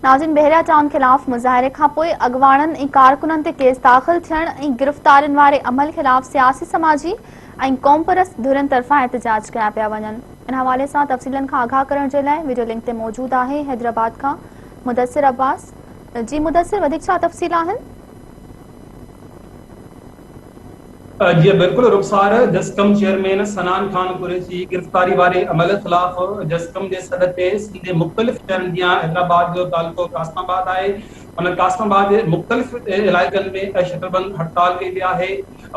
ناظرين بحريا ٽائون خلاف مظاهري کانپوء اڳواڻن ۽ ڪارڪنن تي ڪيس داخل ٿيڻ ۽ گرفتارين واري عمل خلاف سياسي سماجي ۽ قومپرست ڌرين طرفان احتجاج ڪيا پيا وڃن ان حوالي سان تفصيلن کان آگاهه ڪرڻ جي لاء وڊيو لنڪ تي موجود آهي حيدرآباد کان مدثر عباس جي مدثر وڌيڪ ڇا تفصيل آهن؟ جي بلڪل رخسار جسقم چيئرمين صنعان خان قريشي گرفتاري واري عمل خلاف جسقم جي سڏ تي سنڌ جي مختلف شهرن جيان حيدرآباد جو تعلقو قاسم آباد آهي ان قاسم آباد جي مختلف علائقن ۾ شٽربند هڙتال ڪئي وئي آهي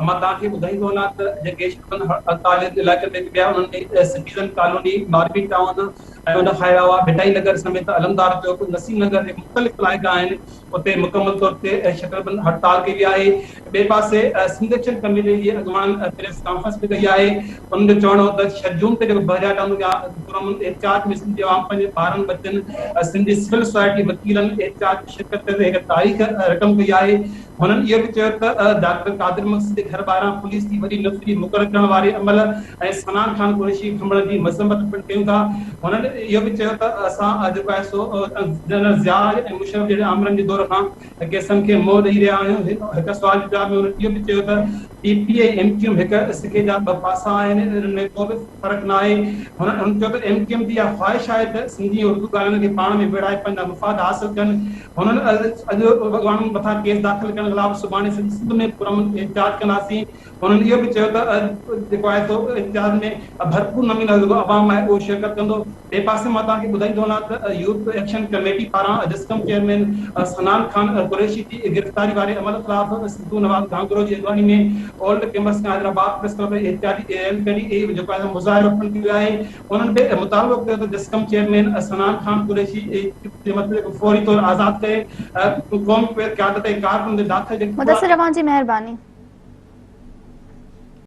مان توهان کي ٻڌائيندو هلان ته جيڪي شٽربند هڙتال علائقن ۾ ڪئي ويا انهن ۾ سٽيزن ڪالوني ماروي ٽائون ۽ ان کان علاوه ڀٽائي نگر سميت علمدار چوڪ نسيم نگر جي مختلف علائقا آهن اتي مڪمل طور تي شٽربند هڙتال ڪئي وئي آهي. ٻئي پاسي سنڌ ايڪشن ڪميٽي جي اڳواڻن پريس ڪانفرنس به ڪئي آهي. انهن جو چوڻ هو ته ڇهه جون تي جيڪو بحريا ٽائون جا پرامن احتجاج ۾ سنڌ جي عوام پنهنجي ٻارن ٻچن سنڌي سول سوسائٽي وڪيلن احتجاج ۾ شرڪت ڪندي هڪ تاريخ رقم ڪئي آهي. هنن اهو به چيو ته ڊاڪٽر قادر مگسي جي گهر ٻاهران پوليس جي وڏي نفري مقرر ڪرڻ واري عمل ۽ صنعان خان قريشي کنڀڻ جي مذمت پڻ ڪيون ٿا. هنن اهو به چيو ته اسان جيڪو آهي سو جنرل ضياء ۽ مشرف جهڙي آمرن جي دور کان ڪيسن کي منهن ڏئي رهيا آهيون. هڪ سوال جي جواب ۾ هنن اهو به چيو ته P P ۽ M Q M هڪ سڪي جا ٻه پاسا آهن، انهن ۾ ڪو به فرق ناهي. هنن چيو ته ايم ڪيو ايم جي اها خواهش آهي ته سنڌي ۽ اردو ڳالهائيندڙن کي پاڻ ۾ ويڙهائي پنهنجا مفاد حاصل ڪن. هنن اڄ اڳواڻن مٿان ڪيس داخل ڪرڻ خلاف سڀاڻي سڄي سنڌ ۾ پرامن احتجاج ڪنداسين. هنن اهو به چيو ته جيڪو آهي سو احتجاج ۾ ڀرپور نموني جيڪو عوام آهي اهو شرڪت ڪندو. ٻئي پاسي مان توهان کي ٻڌائيندو هلان ته يوٿ ايڪشن ڪميٽي پاران جسقم چيئرمين صنعان خان قريشي جي گرفتاري واري عمل خلاف سنڌو نواز گهانگهرو جي اڳواڻي ۾ اولڊ ڪيمپس کان حيدرآباد پريس ڪلب تائين احتجاجي ريلي ڪڍي جيڪو آهي مظاهرو پڻ ڪيو ويو آهي. انهن به مطالبو ڪيو ته جسقم چيئرمين صنعان خان قريشي جي مطلب فوري طور آزاد ڪري قومي قيادت ۽ ڪارڪنن تي داخل جيڪي مدثر اوهان جي مهرباني.